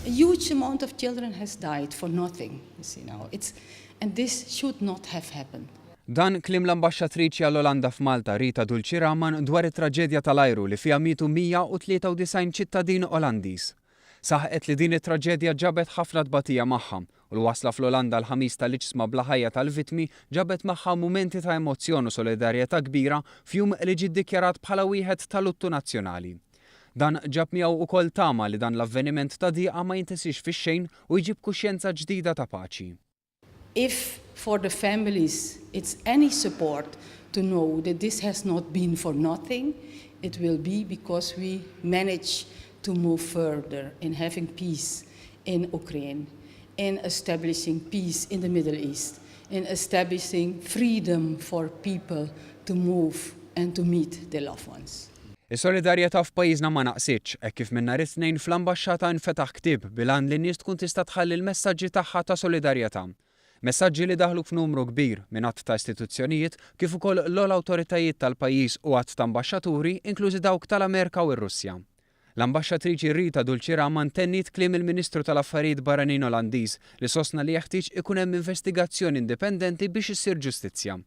A huge amount of children has died for nothing, you see now. It's, and this should not have happened. Dan kliem l-Ambaxxatriċi għall-Olanda f'Malta, Rita Dulci Raman, dwar it-traġedja tal-ajru li fiha mietu 193 ċittadin Olandiż. Saħqet li din it-traġedja ġabet ħafna tbatija magħha u l-wasla fl-Olanda l-Ħamis tal-iġsma bla ħajja tal-vittmi ġabet magħha mumenti ta' emozzjon u solidarjetà kbira f'jum li ġie ddikjarat bħala wieħed ta' luttu nazzjonali. Dan ġab miegħu ukoll tama li dan l-avveniment ta' diqa ma jintesix fix-xejn u jġib kuxjenza ġdida ta' paċi. If for the families it's any support to know that this has not been for nothing, it will be because we manage to move further in having peace in Ukraine, in establishing peace in the Middle East, in establishing freedom for people to move and to meet their loved ones. Is-solidarjetà f'pajjiżna ma naqsitx, hekk kif minn nhar it-Tnejn fl-ambaxxata infetaħ ktieb bil-għan li n-nies tkun tista' tħalli l-messaġġi tagħha ta' solidarjetà. Messaġġi li daħlu f'numru kbir minn għadd ta' istituzzjonijiet kif ukoll l-ogħla awtoritajiet tal-pajjiż u għadd ta' ambaxxaturi, inklużi dawk tal-Amerika u r-Russja. L-Ambaxxatriċi Rita Dulci Raman tenniet kliem il-Ministru tal-Affarijiet Barranin Olandiż li sostna li jeħtieġ ikun hemm investigazzjoni indipendenti biex issir ġustizzja.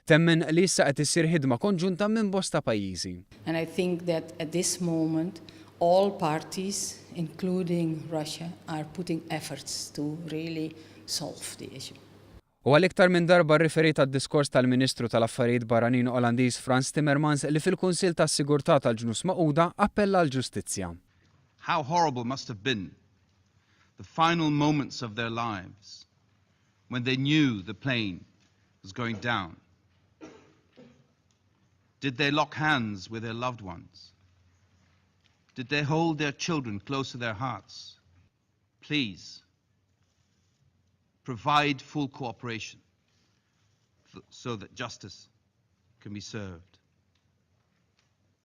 Temmen li issa qed issir ħidma konġunta minn bosta pajjiżi. And I think that at this moment all parties, including Russia, are putting efforts to really solve the issue. U għal iktar minn darba rriferiet għad-diskors tal-Ministru tal-Affarijiet Barranin Olandiż Frans Timmermans li fil-Kunsill tas-Sigurtà tal-Ġnus Magħquda appella għall-ġustizzja. How horrible must have been the final moments of their lives when they knew the plane was going down. Did they lock hands with their loved ones? Did they hold their children close to their hearts? Please provide full cooperation so that justice can be served.